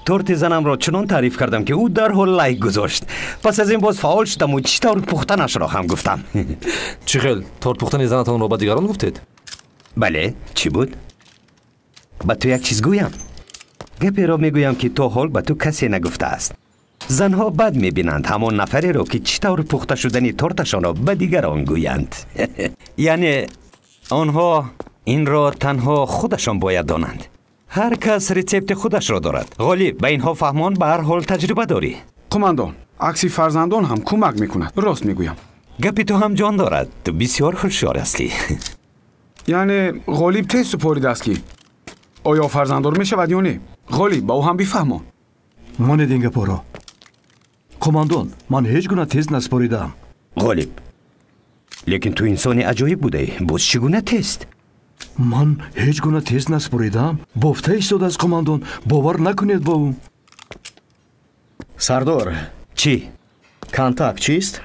Торти занамро чунон таъриф кардам, ки ӯ дарҳол лайк гузошт. Пас аз ин боз фаъол шудаму чӣ тавр пухтанашро ҳам гуфтам. Чӣ хел? Торт пухтани занатонро ба дигарон гуфтед? Бале, чӣ буд? Ба ту як чиз гӯям. Гаперо мегӯям, ки то ҳол ба ту касе нагуфтааст. Занҳо бад мебинанд ҳамон нафареро, ки чӣ тавр пухта шудани торташонро ба дигарон гӯянд. Яъне онҳо инро танҳо худашон бояд донанд. Ҳар кас рецепти худашро дорад. Ғолиб, ба инҳо фаҳмон, ба ҳар ҳол таҷриба дорӣ. Қумандон, акси фарзандон ҳам кӯмак мекунад. Рост мегӯям. Гапи ту ҳам ҷон дорад. Ту бисёр ҳушёр ҳастӣ. Яъне Ғолиб тест супоридааст, ки оё фарзанддор мешавад ё не? Ғолиб, ба ӯ ҳам бифаҳмон. Монед ин гапҳоро. Қумандон, ман ҳеҷ гуна тест насупоридаам. Ғолиб, лекин ту инсони аҷоиб будаӣ. Боз чӣ гуна тест? Ман ҳеҷ гуна тест насупоридаам. Бофта истодааст, қумандон. Бовар накунед ба ӯ. Сардор. Чӣ? Контакт чист?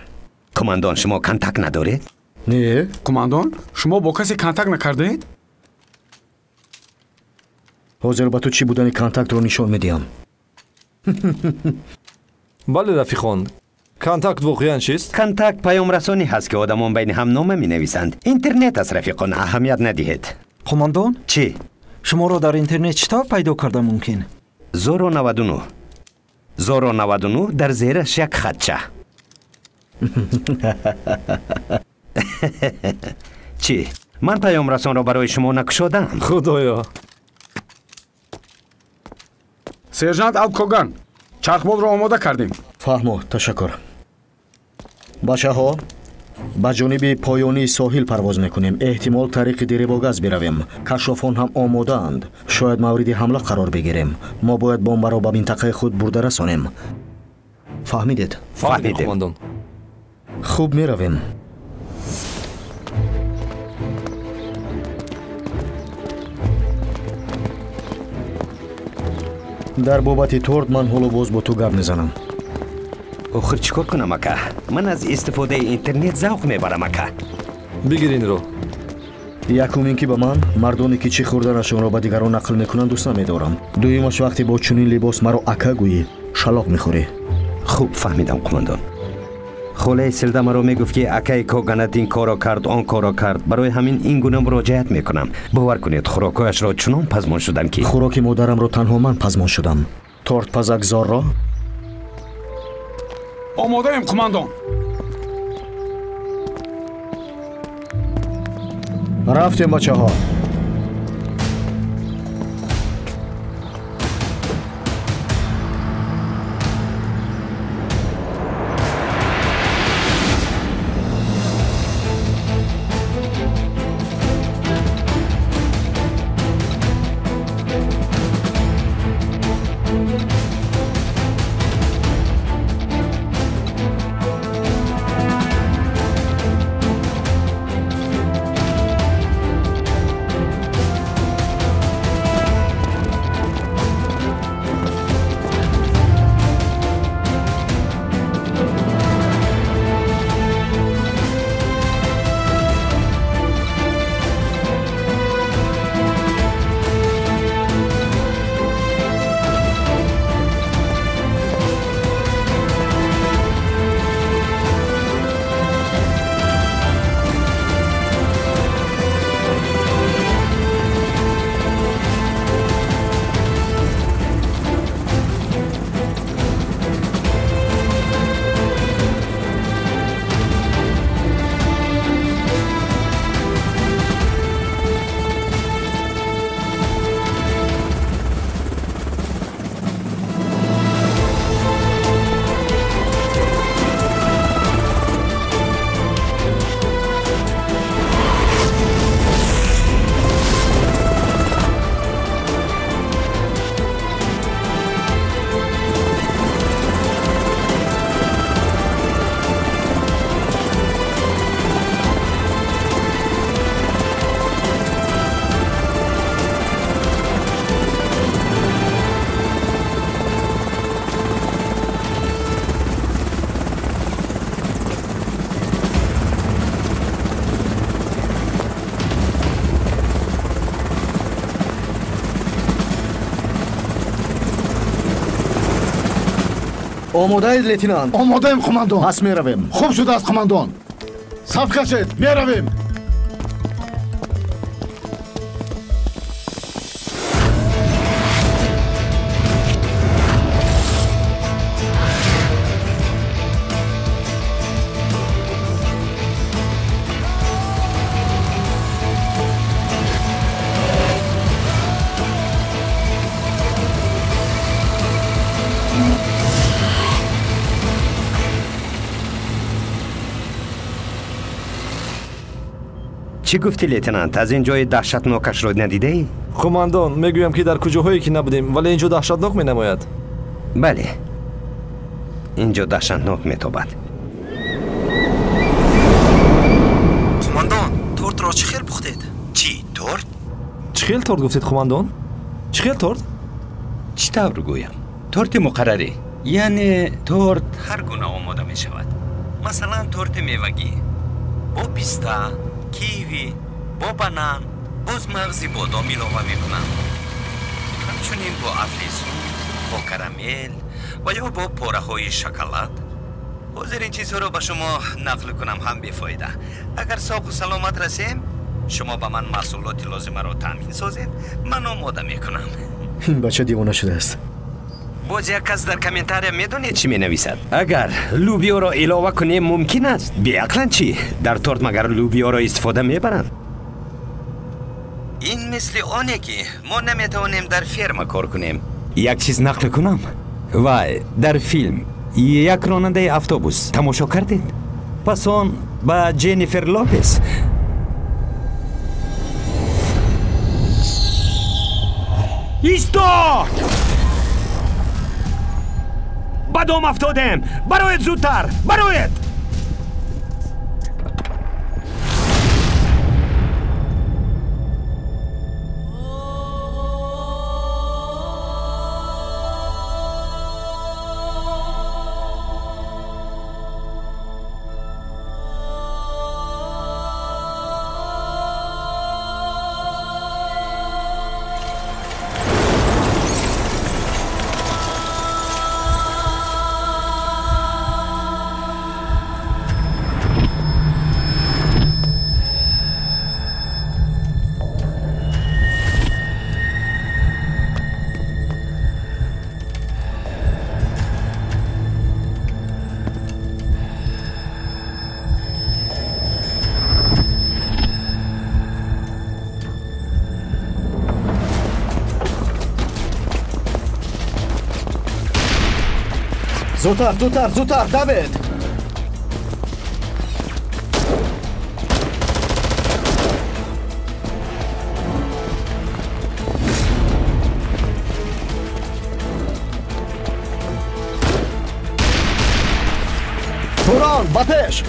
Қумандон, шумо контакт надоред? Не. Қумандон, шумо бо касе контакт накардаед? Ҳозир ба ту чӣ будани контактро нишон медиҳам. Бале, рафиқон, контакт воқеан чист? Контакт паёмрасонӣ ҳаст, ки одамон байни ҳам нома менависанд. Интернет аст, рафиқон, аҳамият надиҳед. Қумандон? Чӣ? Шуморо дар интернет чӣ тавр пайдо карда мумкин? Зоро 99. Зоро 99, дар зераш як хатча. Чӣ? Ман паёмрасонро барои шумо накушодам. Худоё. Сержант Алпкоган, чархболро омода кардем. Фаҳмо, ташаккур. Бачаҳо, ба ҷониби поёнии соҳил парвоз мекунем. Эҳтимол тариқи Деребогаз биравем. Кашофон ҳам омодаанд. Шояд мавриди ҳамла қарор бигирем. Мо бояд бомбаро ба минтақаи худ бурда расонем. Фаҳмидед? Фаҳмидем, қумандон. Хуб, меравем. Дар бобати торт ман ҳоло боз бо ту гап мезанам. Охир чӣ кор кунам, ака? Ман аз истифодаи интернет завқ мебарам, ака. Бигир инро. Якум ин ки ба ман мардоне, ки чӣ хӯрданашонро ба дигарон нақл мекунанд, дӯст намедорам. Дуюмаш, вақте бо чунин либос маро ака гӯӣ, шалоқ мехӯрӣ. Хуб фаҳмидам, қумандон. Холаи Селда маро мегуфт, ки акаи Коганат ин корро кард, он корро кард. Барои ҳамин ин гуна муроҷиат мекунам. Бовар кунед, хӯрокҳояшро чунон пазмон шудам, ки хӯроки модарамро танҳо ман пазмон шудам. Тортпазак Зорро? Омодаем, қумандон. Рафтем, бачаҳо. Омодаед, лейтенант? Омодаем, қумандон. Пас меравем. Хуб шудааст, қумандон. Саф кашед, меравем. Чӣ гуфтӣ, лейтенант? Аз ин ҷои даҳшатнокашро надидаӣ? Қумандон, мегӯям ки дар куҷоҳое ки набудем, вале ин ҷо даҳшатнок менамояд. Бале, ин ҷо даҳшатнок метобад. Қумандон, тортро чӣ хел пухтед? Чӣ торт? Чӣ хел торт гуфтед, қумандон? Чӣ хел торт? Чӣ тавр гӯям? Торти муқаррарӣ, яъне торт ҳар гуна омода мешавад. Масалан, торти мевагӣ бо писта, киви, бо банан, боз мағзи бодом илова мекунам. Ҳамчунин бо афлесун, бо карамел ва ё бо пораҳои шоколад. Ҳозир ин чизҳоро ба шумо нақл кунам ҳам бефоида. Агар соғу саломат расем, шумо ба ман маҳсулоти лозимаро таъмин созед, ман омода мекунам. Ин бача девона шудааст. Боз як кас дар комментария медонед чӣ менависад? Агар лӯбиёро илова кунем мумкин аст? Беақлан чӣ? Дар торт магар лӯбиёро истифода мебаранд? Ин мисли оне ки мо наметавонем дар ферма кор кунем. Як чиз нақл кунам? Вай, дар филм як ронандаи автобус тамошо кардед? Пас он ба Ҷеннифер Лопес исто! Ба дом афтодем! Бароед зудтар! Бароед! Зудтар, зудтар, зудтар, давед! Турон, ба пеш!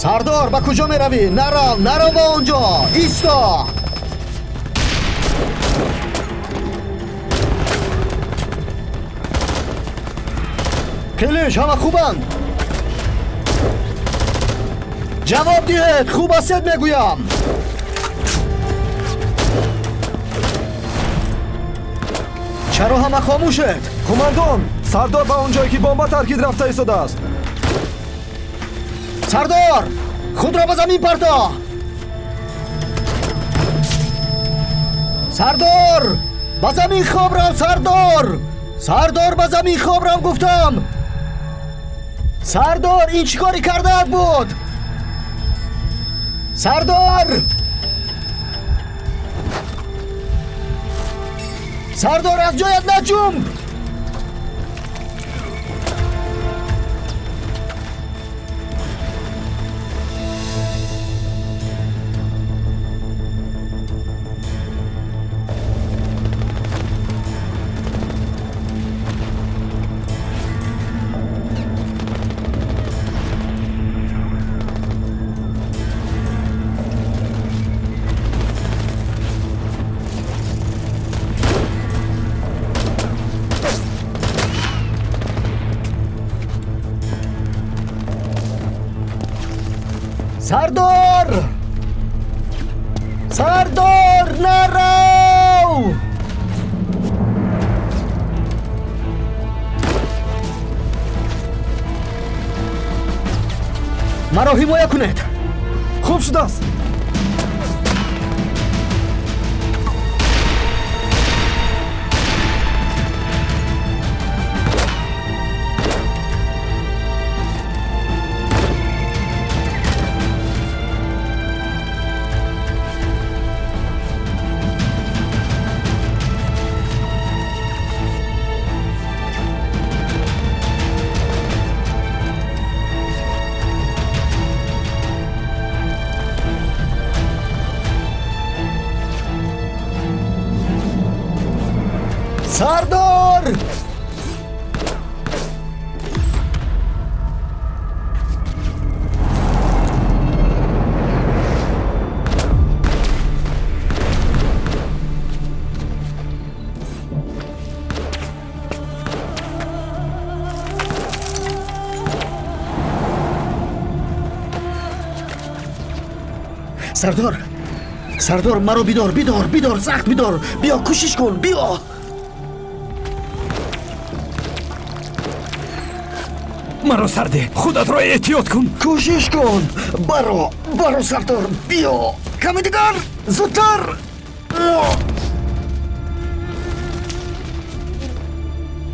Сардор, ба куҷо меравӣ? Нарав, нарав ба он ҷо! Исто! Қилиш, ҳама хубанд? Ҷавоб диҳед, хуб ҳастед мегӯям! Чаро ҳама хомӯшед? Қумандон, сардор ба он ҷое ки бомба таркид рафта истодааст. Сардор, худро ба замин парто! Сардор, ба замин хоб рав, сардор! Сардор, ба замин хоб рав гуфтам! Сардор, ин чӣ коре кардаат буд? Сардор! Сардор, аз ҷоят наҷумб! Сардор! Сардор, нарав! Маро ҳимоя кунед. Хуб шудааст. Сардор! Сардор! Сардор, маро бидор, бидор, бидор, сахт бидор! Биё, кӯшиш кун, биё! Маро сарде, худатро эҳтиёт кун. Кӯшиш кун. Баро, баро Сардор, биё. Каме дигар, зудтар.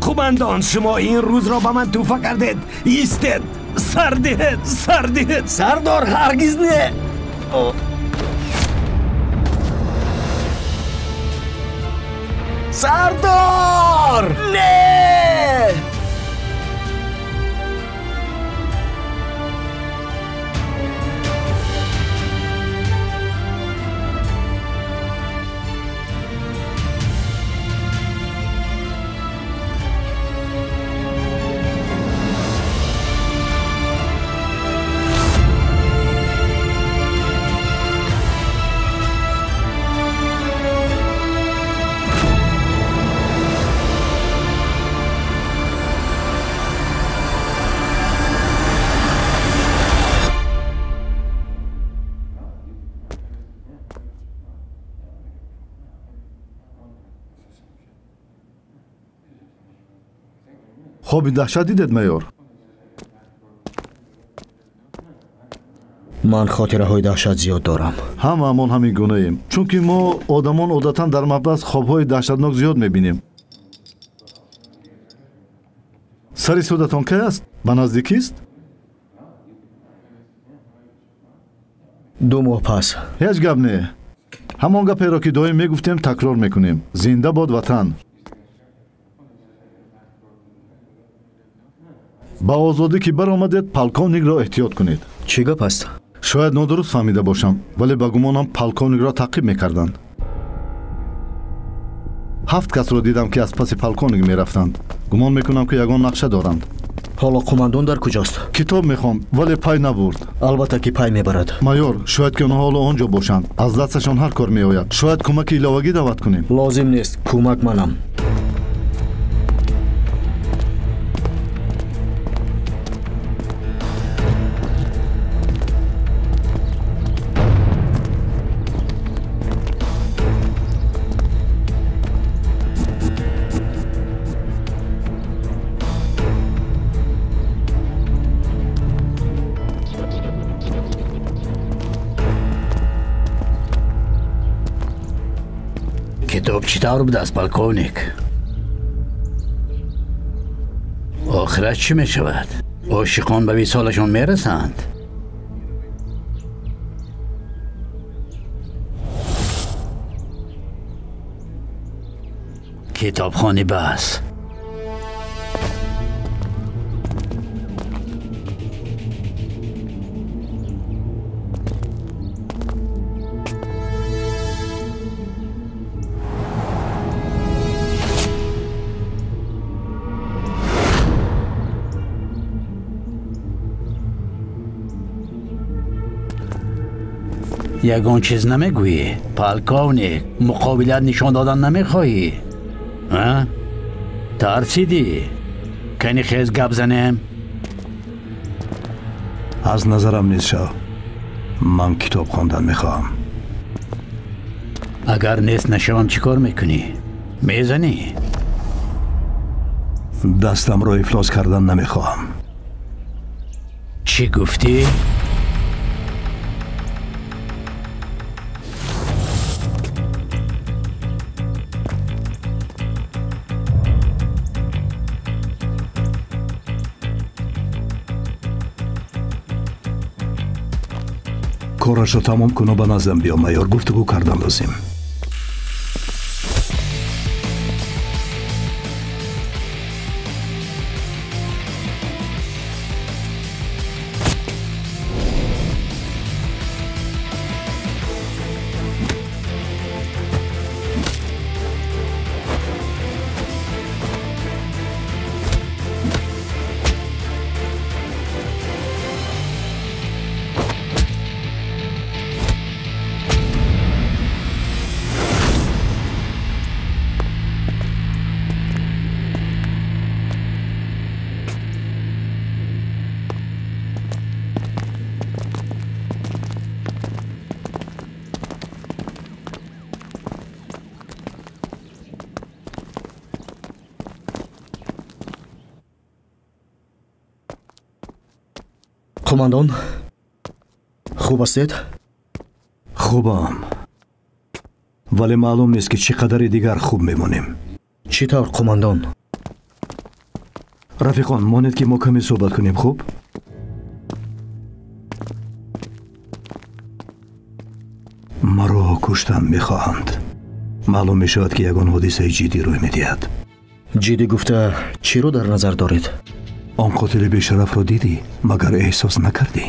Қумандон, шумо ин рӯзро ба ман тӯҳфа кардед. Истед, сар диҳед, сар диҳед. Сардор, ҳаргиз не. Сардор! Не! Хоби даҳшат дидед, майор? Ман хотираҳои даҳшат зиёд дорам. Ҳамаамон ҳамин гунаем, чунки мо одамон одатан дар маҳбас хобҳои даҳшатнок зиёд мебинем. Сари судатон кай аст? Ба наздикист? 2 моҳ пас. Ҳеҷ гап не. Ҳамон гаперо ки доим мегуфтем, такрор мекунем. Зинда бод ватан. Ба озодӣ ки баромадед, полковникро эҳтиёт кунед. Чӣ гап аст? Шояд нодуруст фаҳмида бошам, вале ба гумонам полковникро таъқиб мекарданд. 7 касро дидам ки аз паси полковник мерафтанд. Гумон мекунам ки ягон нақша доранд. Ҳоло қумандон дар куҷост? Китоб мехоҳам, вале пай набурд. Албатта ки пай мебарад. Майор, шояд ки онҳо ҳоло он ҷо бошанд. Аз дасташон ҳар кор меояд. Шояд кӯмаки иловагӣ даъват кунем. Лозим нест, кӯмак манам. Китоб чӣ тавр будааст, полковник? Охират чӣ мешавад? Ошиқон ба висолашон мерасанд? Китобхонӣ бас. Ягон чиз намегӯӣ, полковник? Муқобилият нишон додан намехоҳӣ? Тарсидӣ? Кани хез гап занем? Аз назарам нест шав. Ман китоб хондан мехоҳам. Агар нест нашавам чӣ кор мекунӣ? Мезанӣ? Дастамро ифлос кардан намехоҳам. Чӣ гуфтӣ? Корашро тамом куну ба наздам биё, майор. Гуфтугӯ кардан лозим. Қумандон, хуб ҳастед? Хубам, вале маълум нест ки чӣ қадари дигар хуб мемонем. Чӣ тавр, қумандон? Рафиқон, монед ки мо каме суҳбат кунем, хуб? Маро куштан мехоҳанд. Маълум мешавад ки ягон ҳодисаи ҷиддӣ рӯй медиҳад. Ҷиддӣ гуфта чиро дар назар доред? Он қотили бешарафро дидӣ, магар эҳсос накардӣ?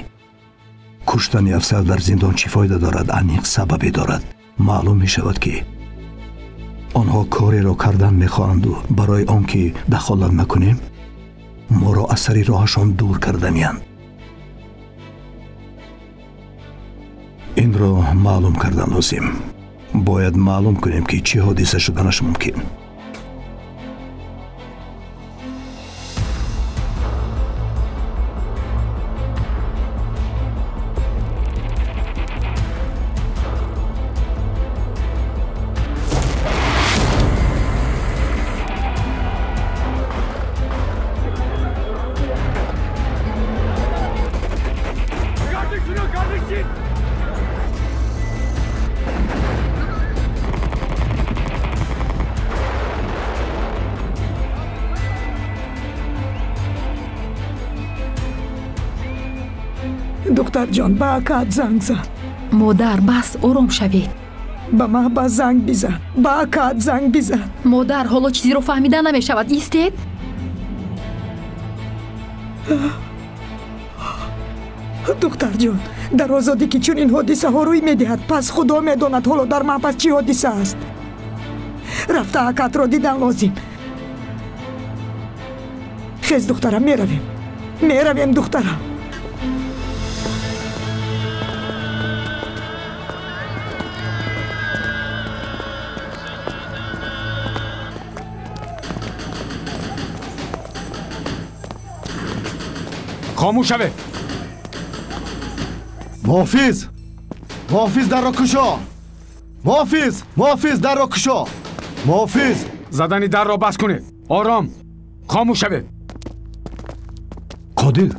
Куштани афсар дар зиндон чӣ фоида дорад? Аниқ сабабе дорад. Маълум мешавад ки онҳо кореро кардан мехоҳанду барои он ки дахолат накунем, моро аз сари роҳашон дур карданиянд. Инро маълум кардан лозим. Бояд маълум кунем ки чӣ ҳодиса шуданаш мумкин. Духтарҷон, ба акаат занг зан. Модар, бас, ором шавед. Ба маҳбас занг бизан, ба акаат занг бизан. Модар, ҳоло чизеро фаҳмида намешавад. Истед. Духтарҷон, дар озодӣ ки чунин ҳодисаҳо рӯй медиҳад, пас худо медонад ҳоло дар маҳбас чӣ ҳодиса аст. Рафта акаатро дидан лозим. Хез, духтарам, меравем. Меравем, духтарам. Хомӯш шавед. Муҳофиз! Муҳофиз, дарро кушо! Муҳофиз! Муҳофиз, дарро кушо! Муҳофиз! Задани дарро бас кунед. Ором, хомӯш шавед. Қодир,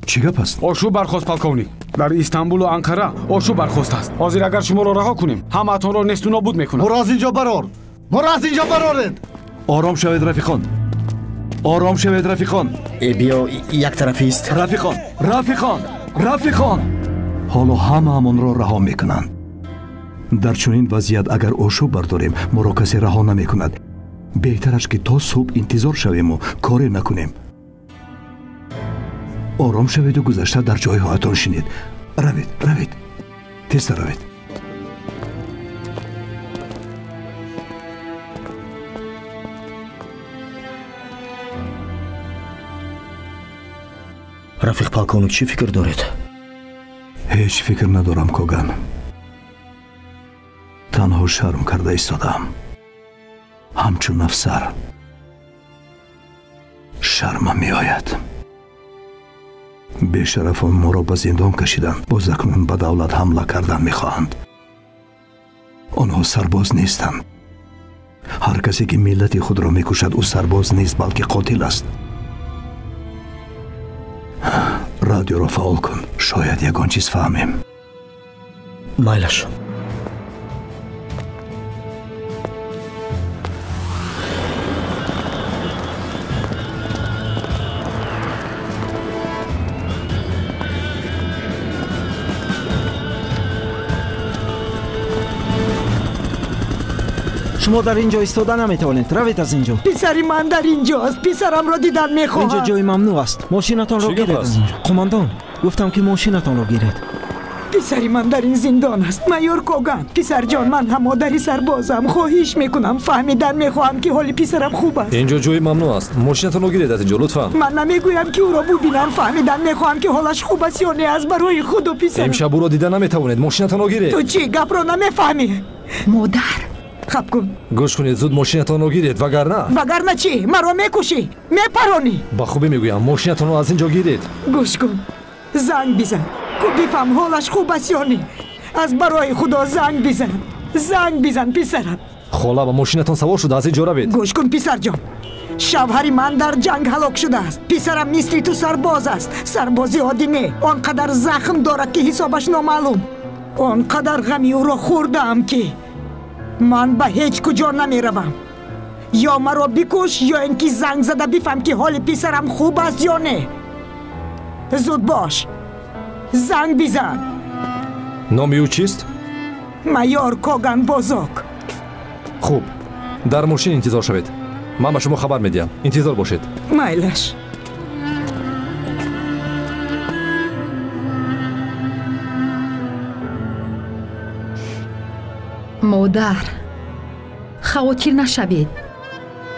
чӣ гап аст? Ошӯб бархост, полковник. Дар Истанбулу Анқара ошӯб бархост аст. Ҳозир агар шуморо раҳо кунем, ҳамаатонро несту нобуд мекунам. Моро аз инҷо барор! Моро аз инҷо бароред! Ором шавед, рафиқон. Ором шавед, рафиқон. Биё, як тарафист. Рафиқон, рафиқон, рафиқон! Ҳоло ҳамаамонро раҳо мекунанд. Дар чунин вазъият агар ошӯб бардорем, моро касе раҳо намекунад. Беҳтараш ки то субҳ интизор шавему коре накунем. Ором шаведу гузашта дар ҷойҳоятон шинед. Равед, равед, тезтар равед. Рафиқ полковник, чӣ фикр доред? Ҳеҷ фикр надорам, Коган. Танҳо шарм карда истодаам. Ҳамчун афсар шармам меояд. Бешарафон моро ба зиндон кашиданд, боз акнун ба давлат ҳамла кардан мехоҳанд. Онҳо сарбоз нестанд. Ҳар касе ки миллати худро мекушад, ӯ сарбоз нест, балки қотил аст. Радиоро фаъол кун, шояд ягон чиз фаҳмем. Майлаш. Шумо дар ин ҷо истода наметавонед. Равед аз ин ҷо. Писари ман дар ин ҷост. Писарамро дидан мехоҳам. Ин ҷо ҷои мамнӯъ аст. Мошинатонро гиред аз ин ҷо. Қумандон, гуфтам ки мошинатонро гиред. Писари ман дар ин зиндон аст. Майор Коган, писарҷон, ман ҳам модари сарбозам. Хоҳиш мекунам, фаҳмидан мехоҳам ки ҳоли писарам хуб аст. Ин ҷо ҷои мамнӯъ аст. Мошинатонро гиред аз ин ҷо, лутфан. Ман намегӯям ки ӯро бубинам. Фаҳмидан мехоҳам ки ҳолаш хуб аст ё не. Аз барои худу писарам. Имшаб ӯро дида наметавонед. Мошинатонро гиред. Ту чӣ гапро намефаҳмӣ? Модар, хаб кун. Гӯш кунед, зуд мошинатонро гиред, вагарна. Вагарна чӣ? Маро мекушӣ, мепаронӣ. Ба хубӣ мегӯям, мошинатонро аз ин ҷо гиред. Гӯш кун, занг бизан, ку бифаҳм ҳолаш хуб аст ё не. Аз барои худо занг бизан, занг бизан писарам. Хола, ба мошинатон савор шуда, аз ин ҷо равед. Гӯш кун писарҷон, шавҳари ман дар ҷанг ҳалок шудааст. Писарам мисли ту сарбоз аст. Сарбози оддӣ не, он қадар захм дорад ки ҳисобаш номаълум. Он қадар ғами ӯро хӯрдаам ки ман ба ҳеҷ куҷо намеравам. Ё маро бикуш, ё ин ки занг зада бифаҳм ки ҳоли писарам хуб аст ё не. Зуд бош, занг бизан. Номи ӯ чист? Майор Коган Бозок. Хуб, дар мошин интизор шавед. Ман ба шумо хабар медиҳам. Интизор бошед. Майлаш. Модар, хавотир нашавед.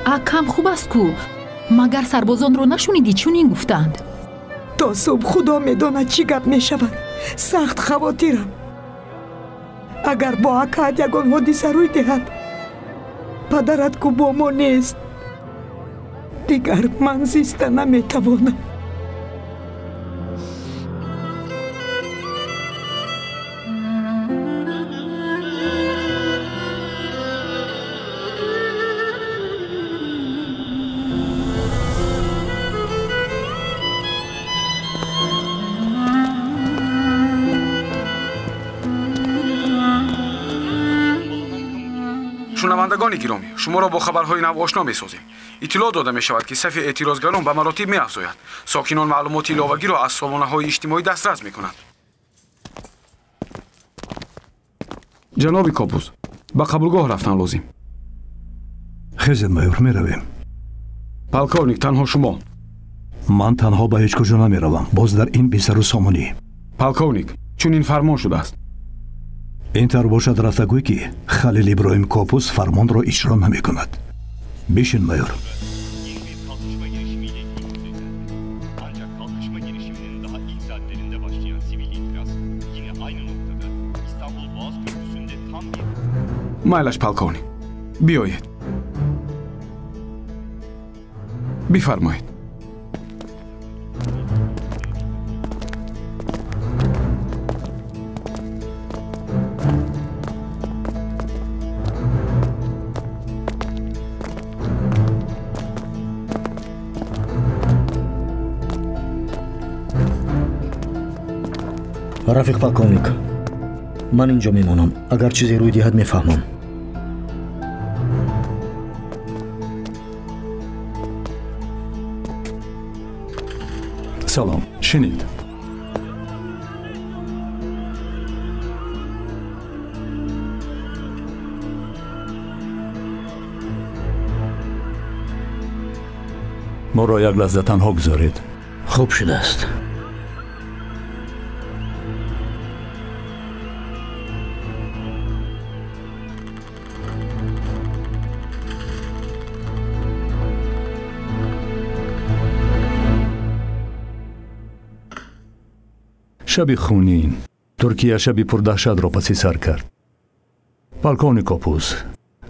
Акам хуб аст ку. Магар сарбозонро нашунидӣ чунин гуфтанд? То субҳ худо медонад чӣ гап мешавад. Сахт хавотирам. Агар бо акаат ягон ҳодиса рӯй диҳад, падарат ку бо мо нест. Дигар ман зиста наметавонам. Шунавандагони гиромӣ, шуморо бо хабарҳои нав ошно месозем. Иттилоъ дода мешавад, ки сафи эътирозгарон ба маротиб меафзояд. Сокинон маълумоти иловагиро аз сомонаҳои иҷтимоӣ дастрас мекунанд. Ҷаноби Копус, ба қабулгоҳ рафтан лозим. Хезед, майор, меравем. Полковник, танҳо шумо. Ман танҳо ба ҳеҷ куҷо намеравам, боз дар ин бесару сомонӣ. Полковник, чунин фармон шудааст. Ин тавр бошад, рафта гӯй ки Халил Иброҳим Копус фармонро иҷро намекунад. Бишин, майор. Майлаш, полковник, биёед. Бифармоед. Рафиқ полковник, ман инҷо мемонам. Агар чизе рӯй диҳад, мефаҳмам. Салом, шинед. Моро як лаҳза танҳо гузоред. Хуб шудааст. Шаби хунин Туркия шаби пурдаҳшатро паси сар кард. Полковник Копус,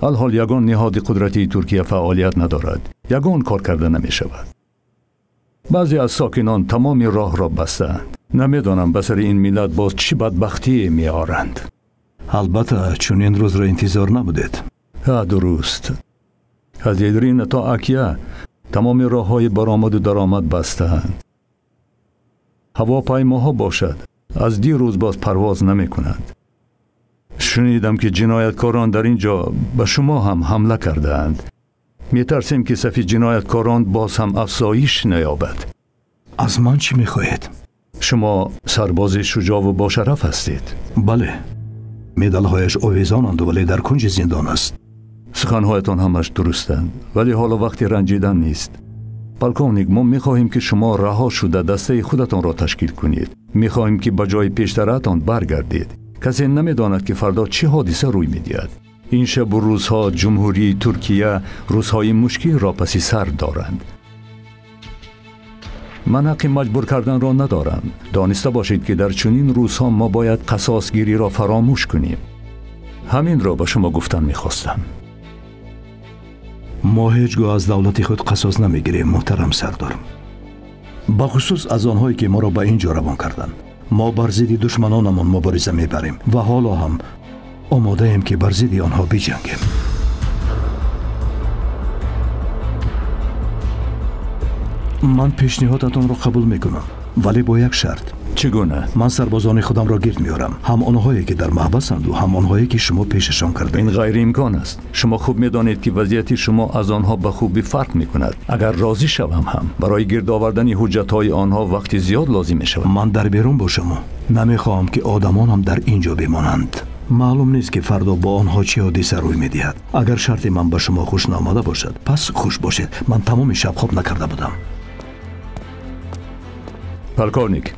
алҳол ягон ниҳоди қудратии Туркия фаъолият надорад, ягон кор карда намешавад. Баъзе аз сокинон тамоми роҳро бастаанд. Намедонам ба сари ин миллат боз чӣ бадбахтие меоранд. Албатта, чунин рӯзро интизор набудед. Ҳа, дуруст. Аз Едрина то Акия тамоми роҳҳои баромаду даромад бастаанд. Ҳавопаймоҳо бошад, аз дирӯз боз парвоз намекунанд. Шунидам, ки ҷинояткорон дар ин ҷо ба шумо ҳам ҳамла кардаанд. Метарсем, ки сафи ҷинояткорон боз ҳам афзоиш наёбад. Аз ман чӣ мехоҳед? Шумо сарбози шуҷоъву бошараф ҳастед. Бале, медалҳояш овезонанд, вале дар кунҷи зиндон аст. Суханҳоятон ҳамаш дурустанд, вале ҳоло вақти ранҷидан нест. Полковник, мо мехоҳем, ки шумо раҳо шуда дастаи худатонро ташкил кунед. Мехоҳем, ки ба ҷои пештаратон баргардед. Касе намедонад, ки фардо чӣ ҳодиса рӯй медиҳад. Ин шабу рӯзҳо Ҷумҳурии Туркия рӯзҳои мушкилро паси сар доранд. Ман ҳаққи маҷбур карданро надорам. Дониста бошед, ки дар чунин рӯзҳо мо бояд қасосгириро фаромӯш кунем. Ҳаминро ба шумо гуфтан мехостам. Мо ҳеҷ гоҳ аз давлати худ қасос намегирем, муҳтарам сардор. Бахусус аз онҳое, ки моро ба ин ҷо равон карданд. Мо бар зидди душманонамон мубориза мебарем ва ҳоло ҳам омодаем, ки бар зидди онҳо биҷангем. Ман пешниҳодатонро қабул мекунам, вале бо як шарт. Чӣ гуна? Ман сарбозони худамро гирд меорам, ҳам онҳое, ки дар маҳбасанду ҳам онҳое, ки шумо пешашон кардаед. Ин ғайриимкон аст. Шумо хуб медонед, ки вазъияти шумо аз онҳо ба хубӣ фарқ мекунад. Агар розӣ шавам ҳам, барои гирд овардани ҳуҷҷатҳои онҳо вақти зиёд лозим мешавад. Ман дар берун бошаму намехоҳам, ки одамонам дар ин ҷо бимонанд. Маълум нест, ки фардо бо онҳо чӣ ҳодиса рӯй медиҳад. Агар шарти ман ба шумо хуш наомада бошад, пас хуш бошед. Ман тамоми шаб хоб накарда будам. Полковник,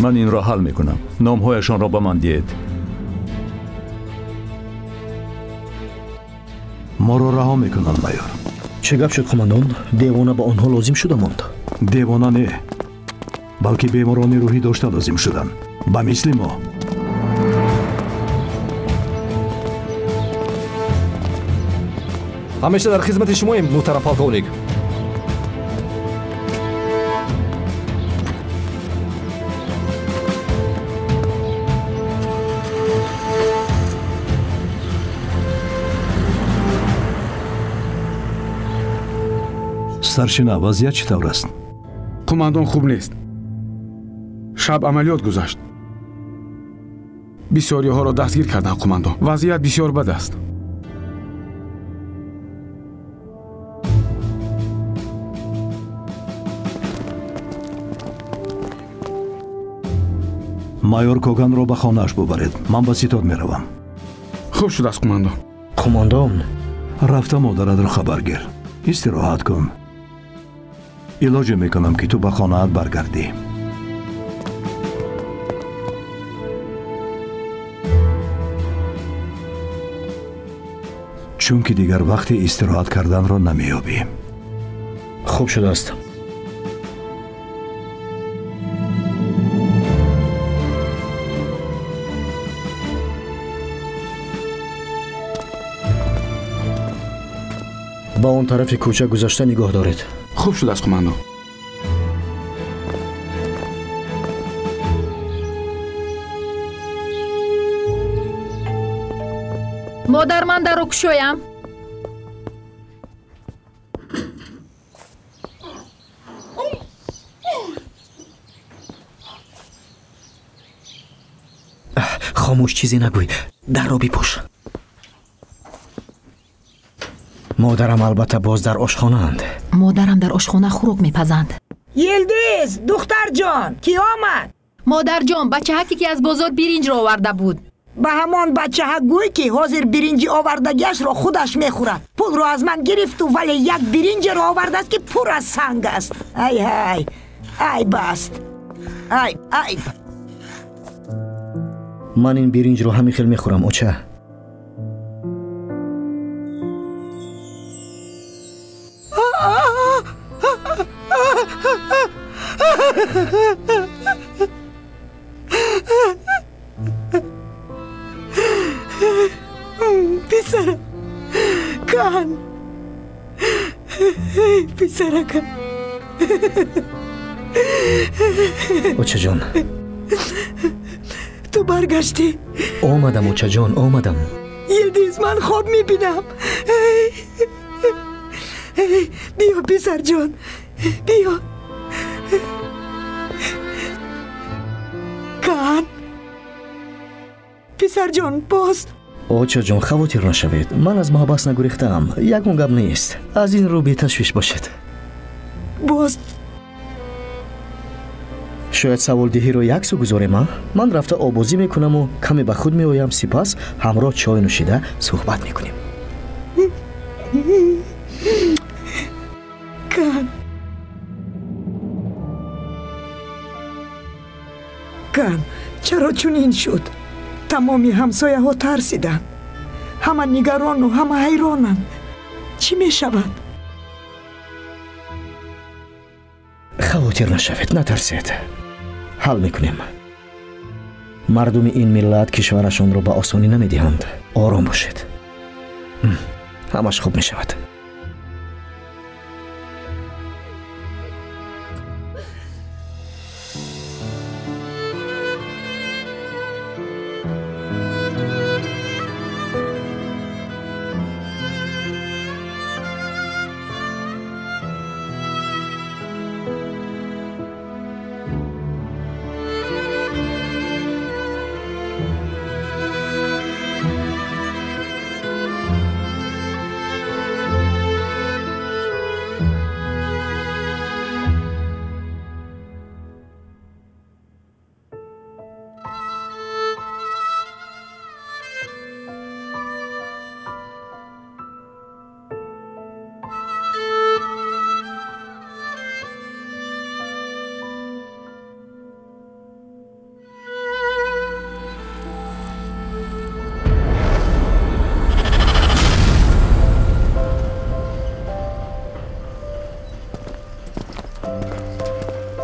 ман инро ҳал мекунам. Номҳояшонро ба ман диҳед. Моро раҳо мекунанд, майор. Чӣ гап шуд, қумандон? Девона ба онҳо лозим шуда монд? Девона не, балки беморони рӯҳӣ дошта лозим шуданд, ба мисли мо. Ҳамеша дар хизмати шумоем, муҳтарам полковник. Старшина, вазъият чӣ тавр аст? Қумандон, хуб нест. Шаб амалиёт гузашт. Бисёриҳоро дастгир карданд, қумандон. Вазъият бисёр бад аст. Майор Коганро ба хонааш бубаред. Ман ба ситод меравам. Хуб шудааст, қумандон. Қумандон, рафта модаратро хабар гир. Истироҳат кун. Илоҷе мекунам, ки ту ба хонаат баргардӣ. Чунки дигар вақти истироҳат карданро намеёбӣ. Хуб шудааст. Ба он тарафи кӯча гузашта нигоҳ доред. Хуб шудааст, қумандон. Модар, ман дарро кушоям. Хомӯш, чизе нагӯй, дарро бипӯш. Модарам албатта боз дар ошхонаанд. Модарам дар ошхона хӯрок мепазанд. Йилдиз, духтарҷон, кӣ омад? Модарҷон, бачаҳаке, ки аз бозор биринҷро оварда буд. Ба ҳамон бачаҳа гӯй, ки ҳозир биринҷи овардагиашро худаш мехӯрад. Пулро аз ман гирифту, вале як биринҷеро овардааст, ки пур аз санг аст. Ай ҳай, айб аст, айб, айб. Ман ин биринҷро ҳамин хел мехӯрам, оча. Писарам, Кан, Писаракам. Очаҷон. Ту баргаштӣ? Омадам, очаҷон, омадам. Йилдиз, ман хоб мебинам. Биё, писарҷон, биё. Кан. Писарҷон, боз. Очаҷон, хавотир нашавед. Ман аз маҳбас нагурехтаам. Ягон гап нест. Аз ин рӯ беташвиш бошед. Боз. Шояд саволдиҳиро як сӯ гузорем, а? Ман рафта обозӣ мекунаму каме ба худ меоям, сипас ҳамроҳ чой нӯшида суҳбат мекунем. Кан. Кан, чаро чунин шуд? Тамоми ҳамсояҳо тарсиданд. Ҳама нигарону ҳама ҳайронанд. Чӣ мешавад? Хавотир нашавед, натарсед. Ҳал мекунем. Мардуми ин миллат кишварашонро ба осонӣ намедиҳанд. Ором бошед. Ҳамаш хуб мешавад.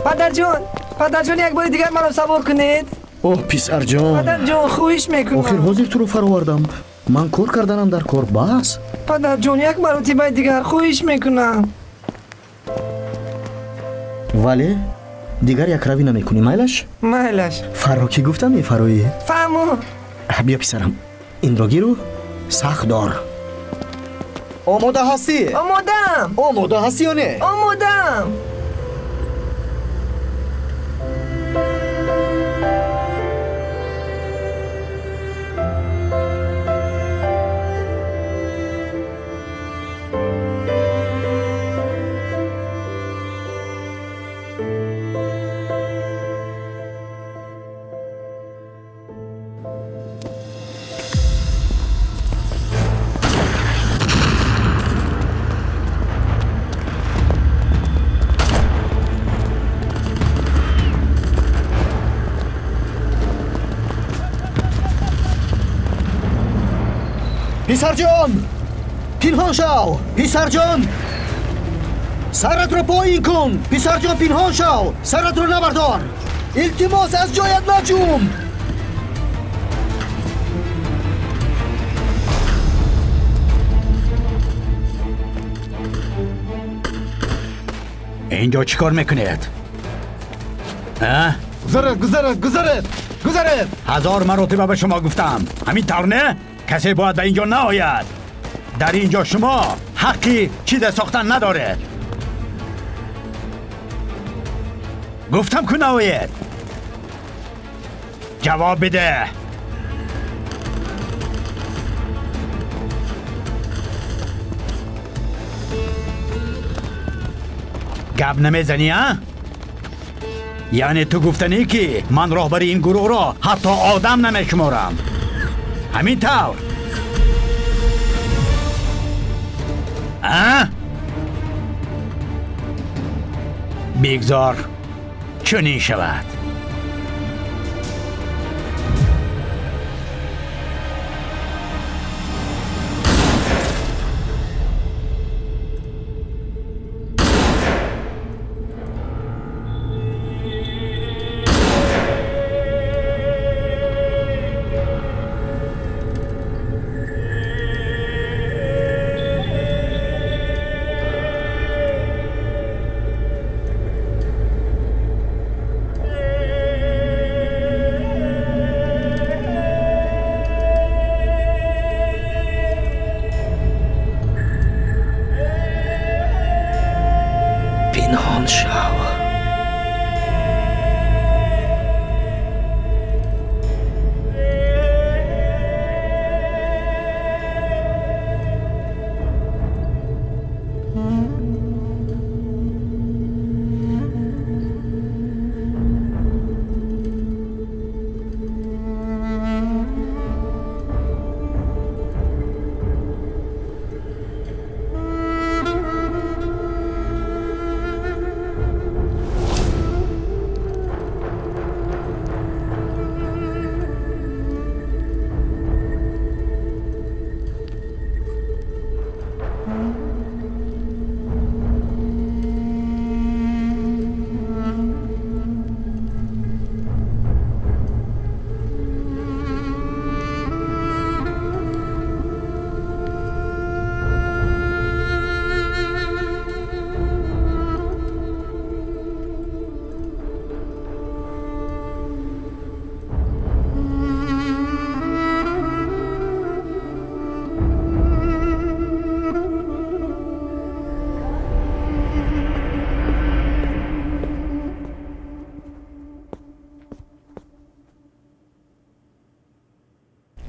Падарҷон, падарҷон, як бори дигар маро савор кунед. Оҳ, писарҷон. Падарҷон, хоҳиш мекунам. Охир ҳозир туро фаровардам. Ман кор карданам дар кор бас. Падарҷон, як маротибаи дигар хоҳиш мекунам. Вале дигар якравӣ намекунӣ, майлаш? Майлаш. Фарро ки гуфтам мефароӣ? Фаҳмо. Биё писарам, инро гиру сахт дор. Омода ҳастӣ? Омодаам. Омода ҳастӣ ё не? Омодаам. Писарҷон, пинҳон шав! Писарҷон, саратро поин кун! Писарҷон, пинҳон шав! Саратро набардор! Илтимос, аз ҷоят наҷум! Инҷо чӣ кор мекунед? Гузаред, гузаред, гузаред, гузаред! 1000 маротиба ба шумо гуфтам. Ҳамин тавр не? Касе бояд ба инҷо наояд. Дар инҷо шумо ҳаққи чизе сохтан надоред. Гуфтам ку наоед. Ҷавоб биде. Гап намезанӣ, а? Яъне ту гуфтанӣ ки ман роҳбари ин гурӯҳро ҳатто одам намешуморам. Ҳамин тавр. А? Бигзор чунин шавад.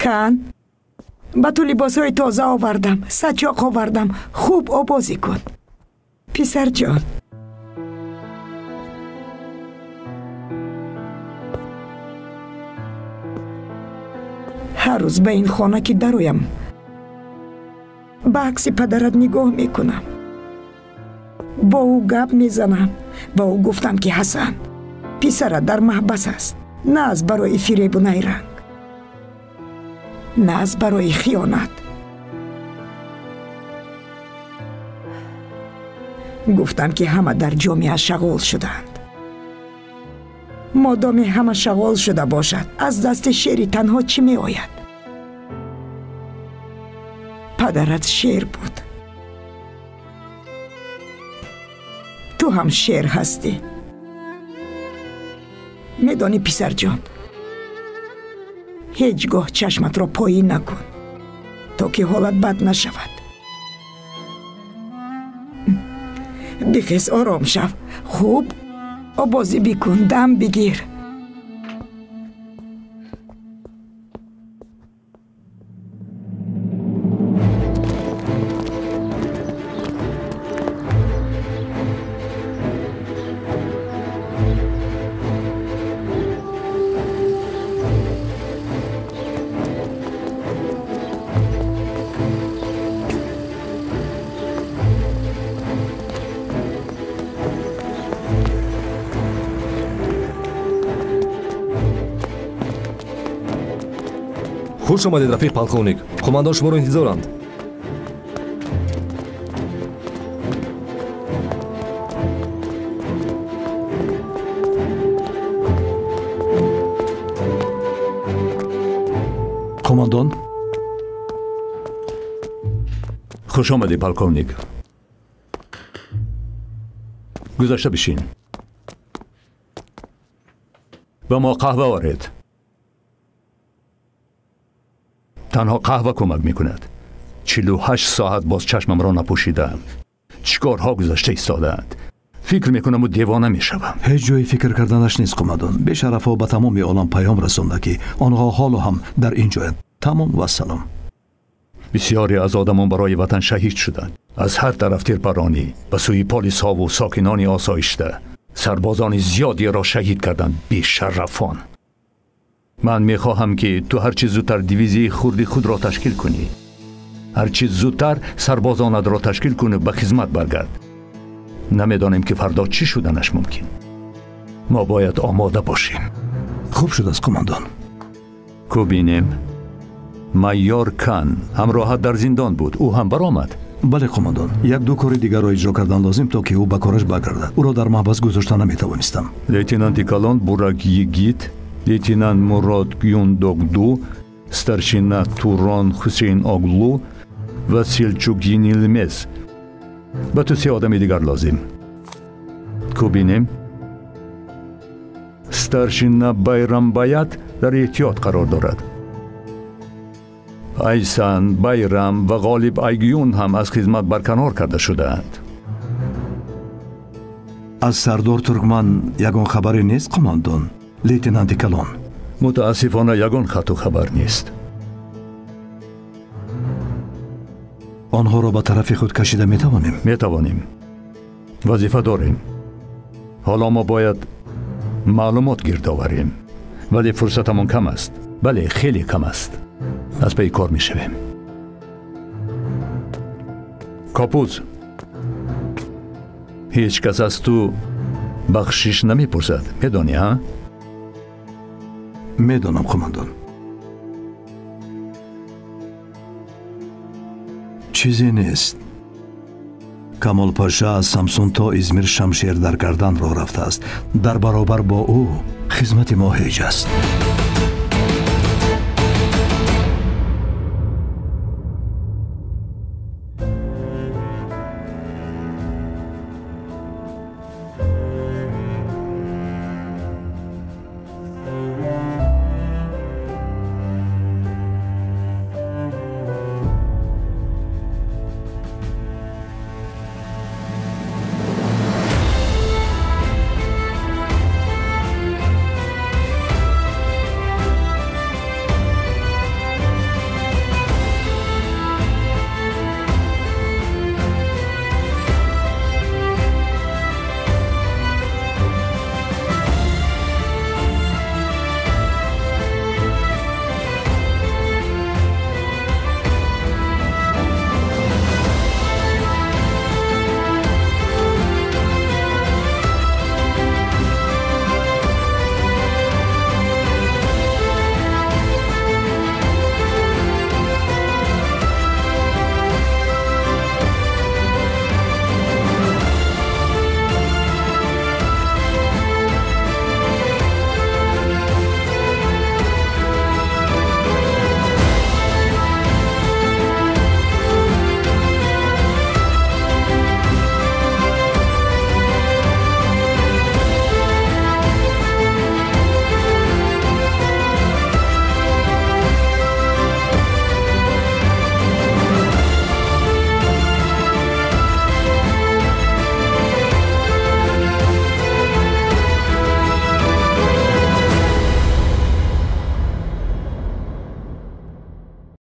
Кан, ба ту либосҳои тоза овардам, сачоқ овардам. Хуб обозӣ кун, писарҷон. Ҳар рӯз ба ин хона ки дароям, ба акси падарат нигоҳ мекунам, бо ӯ гап мезанам. Ба ӯ гуфтам, ки Ҳасан, писарат дар маҳбас аст, на аз барои фиребу найранг, на аз барои хиёнат. Гуфтам, ки ҳама дар ҷомеа шағол шудаанд. Модоме ҳама шағол шуда бошад, аз дасти шери танҳо чӣ меояд? Падарат шер буд, ту ҳам шер ҳастӣ. Медонӣ, писарҷон, ҳеҷ гоҳ чашматро поин накун, то ки ҳолат бад нашавад. Бихез, ором шав, хуб обозӣ бикун, дам бигир. Хуш омадед, рафиқ полковник. Қумандон шуморо интизоранд. Қумандон, хуш омадӣ, полковник. Гузашта бишин. Ба мо қаҳва оред. Танҳо қаҳва кӯмак мекунад. 48 соат боз чашмамро напӯшидаам. Чӣ корҳо гузашта истодаанд. Фикр мекунаму девона мешавам. Ҳеҷ ҷои фикр карданаш нест, қумандон. Бешарафҳо ба тамоми олам паём расонда, ки онҳо ҳоло ҳам дар ин ҷоянд. Тамом вассалом. Бисёре аз одамон барои ватан шаҳид шуданд. Аз ҳар тараф тирпаронӣ ба сӯи полисҳову сокинони осоишта. Сарбозони зиёдеро шаҳид карданд, бешарафон. Ман мехоҳам, ки ту ҳарчи зудтар дивизияи хурди худро ташкил кунӣ. Ҳарчи зудтар сарбозонатро ташкил кунӣ, ба хизмат баргард. Намедонем, ки фардо чӣ шуданаш мумкин. Мо бояд омода бошем. Хуб шудааст, қумандон. Ку бинем, майор Кан ҳамроҳат дар зиндон буд. Ӯ ҳам баромад. Бале, қумандон, як-ду кори дигарро иҷро кардан лозим, то ки ӯ ба кораш баргардад. Ӯро дар маҳбас гузошта наметавонистам. Лейтенанти калон Бурак Йигит, лейтенант Мурод Юндогду, старшина Турон Ҳусейн Оглу ва Селчук Йинилмез. Ба ту се одами дигар лозим. Ку бинем, старшина Байрамбаят дар эҳтиёт қарор дорад. Айсан, Байрам ва Ғолиб Айгюн ҳам аз хизмат барканор карда шудаанд. Аз сардор Туркман ягон хабаре нест, қумандон? Лейтенанти калон. Мутаассифона, ягон хату хабар нест. Онҳоро ба тарафи худ кашида метавонем? Метавонем. Вазифа дорем. Ҳоло мо бояд маълумот гирд оварем, вале фурсатамон кам аст. Бале, хеле кам аст. Аз пайи кор мешавем. Копуз, ҳеҷ кас аз ту бахшиш намепурсад, медонӣ, ҳа? Медонам, қумандон. Чизе нест. Камолпаша аз Самсун то Измир шамшер дар гардан роҳ рафтааст. Дар баробар бо ӯ хизмати мо ҳеҷ аст.